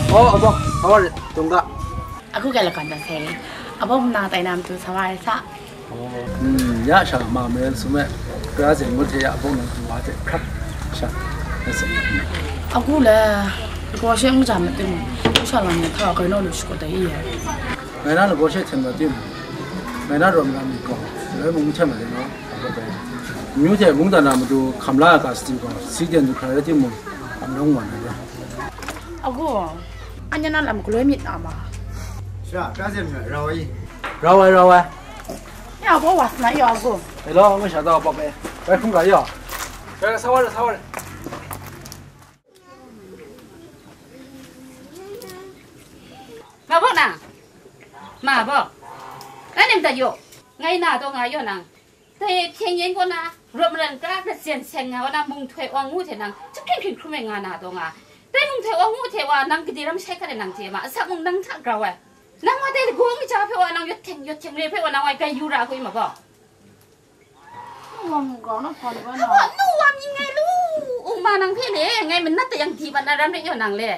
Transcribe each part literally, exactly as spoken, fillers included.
Oh, abang, how are you? Tungga. Aku kaya lakuan ta sai. Abang na tai nam tu sawai sa. Oh, hmm, ya sha ma me su me. Kra zen mo te ya abang na tu wa te krap. Sha. That's it. Aku la ko she ngu jam tu. Sha la ne ka ko no lu shi ko ta yi ya. Ngai na la ko she ten ba ti. Ngai na rom na mi ko. Ngai mo ten ba de no. Myu hte mungdan na matu hkam la ai ga sadi gaw, si den du hkra rai timung, hkam nang wan ai ga. Agu, anya na lam galoi myit na ma? Sha, ka zen myit, rau ai. Rau ai, rau ai. Ya, bo was na yo agu. Hello, ngai sha tau pap e. Bai hkung ga yo. Bai sa wa, sa wa. Ma bo na. Ma bo. Ngai nem ta yo. Ngai na do nga yo nang. Dai hpyen yen kaw na, rawt maran kra na zen seng nga wa na mung htoi awng ngu hte nang, chyahkring hkring hkrum ai nga na taw nga. Dai mung htoi awng ngu hte wa nang gade ram shai hkat ai nang chye ma, asak mung nang hta grau ai. Nang wa dai lagaw mi ja hpe wa nang yawt hkyeng, yawt hkyeng re hpe wa nang wai gai yu ra hku i ma gaw. Nu wa mu grau na hpa ni wa na. Awa, nu wa mi ngai lu, u ma nang hpe le, ngai manat dai yang di mat na ram re yaw nang le.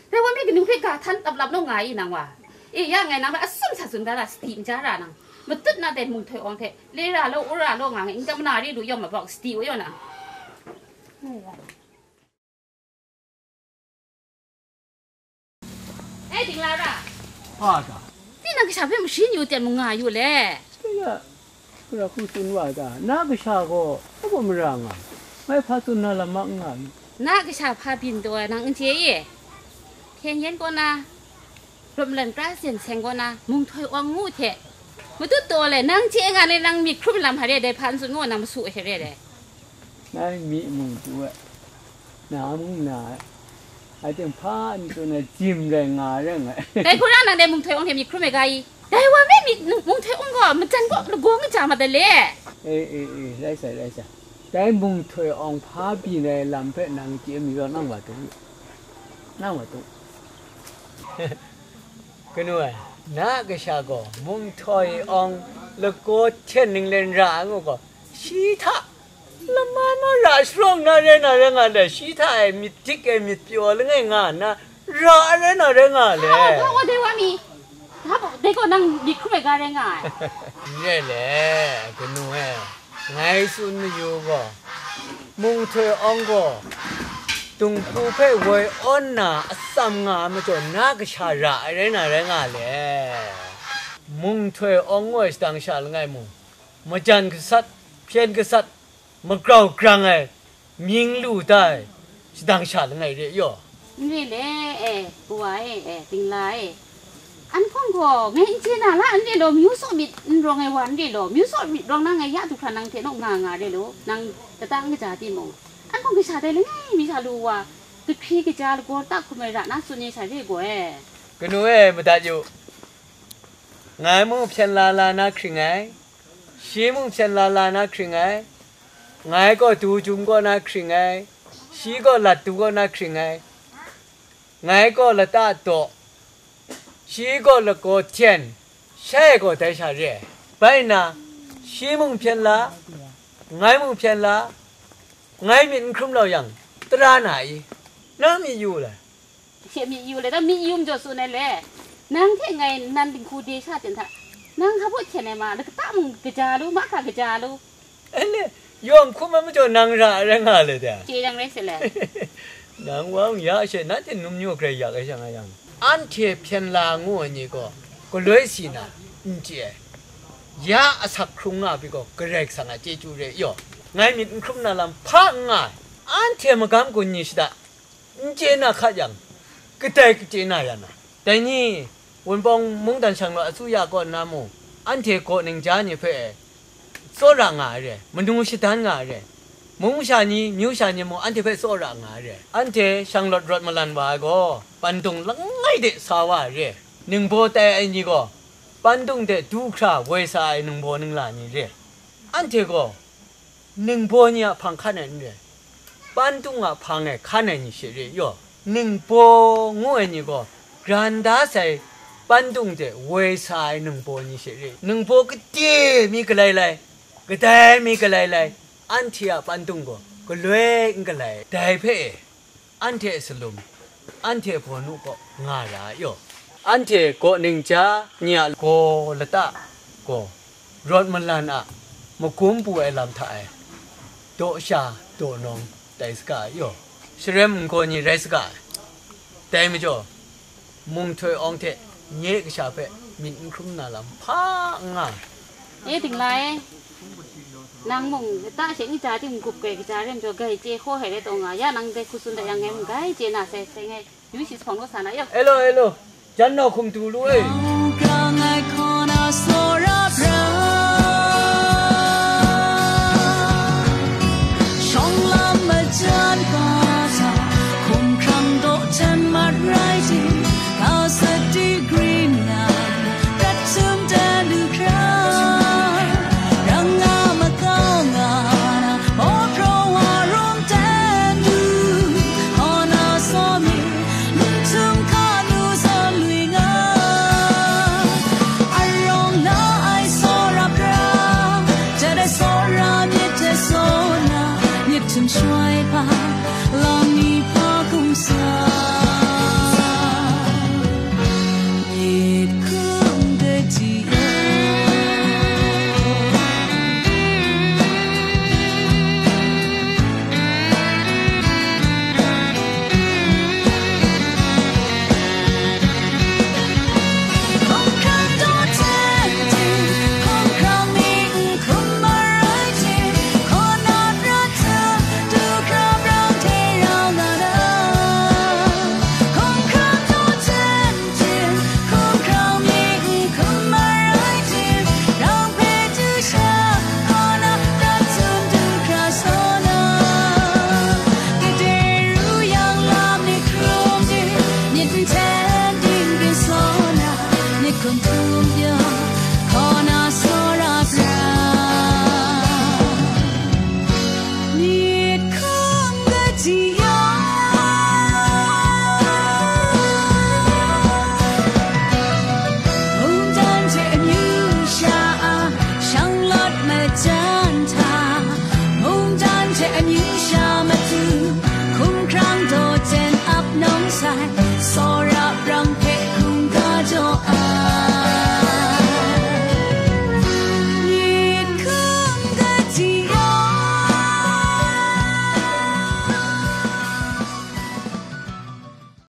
Dai wa mi kanu hpe ga htan lap lap naw nga i nang wa. E ya ngai nang hpe asun sa tsun da ra, sadi n ja ra nang. Matut na dai mung htoi awng hte, le ra law, u ra law nga ngai, n-, kamana ri lu yawng mabawk sadi wa yaw na. E, dingla ra. Hpa ta? Tinang kasha hpe mashrin yu ten mu nga yu le. Kaya, kara hku tsun wa ta? Na kasha gaw, hpa gaw mara nga, ngai hpa tsun na lam ma n nga mi? Na kasha hpa byin taw ai nang n chye ye? Hpyen yen kaw na, rawt malan kra zen seng kaw na, mung htoi awng ngu hte, matut taw le, nang chye nga le, nang myit hkrum lam hare dai hpa n tsun ngu nang masu hare dai. Ngai myi mung tu ai, na mung na ai, ating hpa n tsun ai, jim rai nga rai ngai. Dai hku ra nang dai mung htoi awng hte myit hkrum ai ga i? Dai wa me myit mung htoi awng gaw, majan kaw lagaw nga ja ma da le? E, e, e, rai sai, rai sai. Dai mung htoi awng hpa byin ai lam hpe nang chye mi gaw, nang wa tu, nang wa tu. Kanu ai, na kasha gaw mung htoi awng lagaw hten ninglen ra ai ngu gaw, shi hta laman wa ra sharawng na rai na rai nga le, shi hta e myit dik ai myit pyaw langai nga nna ra ai rai na rai nga le. Hpa wa, hpa wa, dai wa mi. Hpa wa, dai gaw nang myit hkrum ai ga rai nga ai. N re le, kanu e, ngai tsun mayu gaw, mung htoi awng gaw, dinghku hpe woi awn na atsam nga ai majaw, na kasha ra ai rai na rai nga le. Mung htoi awng ngu ai shadang sha langai mung, majan gasat, hpyen gasat, magrau grang ai, mying lu da ai shadang sha langai re yaw. N re le, e, kawa e, e, dingla e. An hpawng gaw, ngai n chye na la n re law, myu saw myit n rawng ai wa n re law, myu saw myit rawng na ngai ya du hkra nang hte naw nga nga re law, nang kata n kaja timung, an hpawng kasha dai langai mi sha lu wa, kahkri kaja lagaw ta hkum ai ra na tsun ai sha re gaw e. Kanu e, madat yu, ngai mung hpyen la la na hkring ai, shi mung hpyen la la na hkring ai, ngai gaw du jum kaw na hkring ai, shi gaw lat du kaw na hkring ai, ngai gaw lata daw, shi gaw lagaw hten, shai gaw dai sha re ai. Bai nna, shi mung hpyen la, ngai mung hpyen la, ngai myit n hkrum lau yang, tara na i? Nang myit yu le? She myit yu le, dan myit yu majaw tsun ai le. Nang hte ngai nan dinghku de sha ten hta, nang hpa baw hkyen ai ma, lata mung kaja lu, mahkra kaja lu. Ele, yawng hkum ai majaw nang ra ai rai nga le de. Chye yang rai se le. Nang wang ya she, nanhte num nyu grai yak ai sha nga yang, anhte hpyen la ngu ai ni gaw, galoi si na, n chye ai. Ya asak hkrung nga ai gaw, Karai Kasang a chyeju re yaw, ngai myit n hkrum na lam hpa n nga ai. Anhte magam gun ni shada, n chye na hkat yang, kadai kachye na ya na? Dai ni, Wunpawng mungdan shanglawt asuya kaw nna mung, anhte kaw ningja ni hpe tsawra nga ai re, manu shadan nga ai re, mung masha ni, myu sha ni mung anhte hpe tsawra nga ai re. Anhte shanglawt rawt malan wa ai gaw, pandung langai de sa wa ai re. Ningbaw tai ai ni gaw, pandung de du hkra woi sa ai ningbaw ningla ni re. Anhte gaw, ningbaw ni a hpang hkan ai n re, pandung a hpang e hkan ai ni she re yaw. Ningbaw ngu ai ni gaw, gran da sai pandung de woi sa ai ningbaw ni she re. Ningbaw gade mi galai lai, kadai mi galai lai, anhte a pandung gaw galoi n galai. Dai hpe e, anhte a salum, anhte hpawnu kaw nga ra yaw. Anhte kaw ningja ni a gaw lata gaw, rawt malan a magum pu ai lam hta e, daw sha daw nawng tai saga yaw, sharem nkaw ni rai saga ai. Dai majaw, mung htoi awng hte nye kasha hpe myit n hkrum na lam hpa n nga. E Dingla e, nang mung lata she ni ja ting gup gai kaja re majaw, gai chye hkaw hai rai taw nga, ya nang dai hku tsun dat yang ngai mung gai chye na sai, sai ngai yu shi sa hpawng law sa na yaw. Elo, elo, jan nau hkum tu lu e.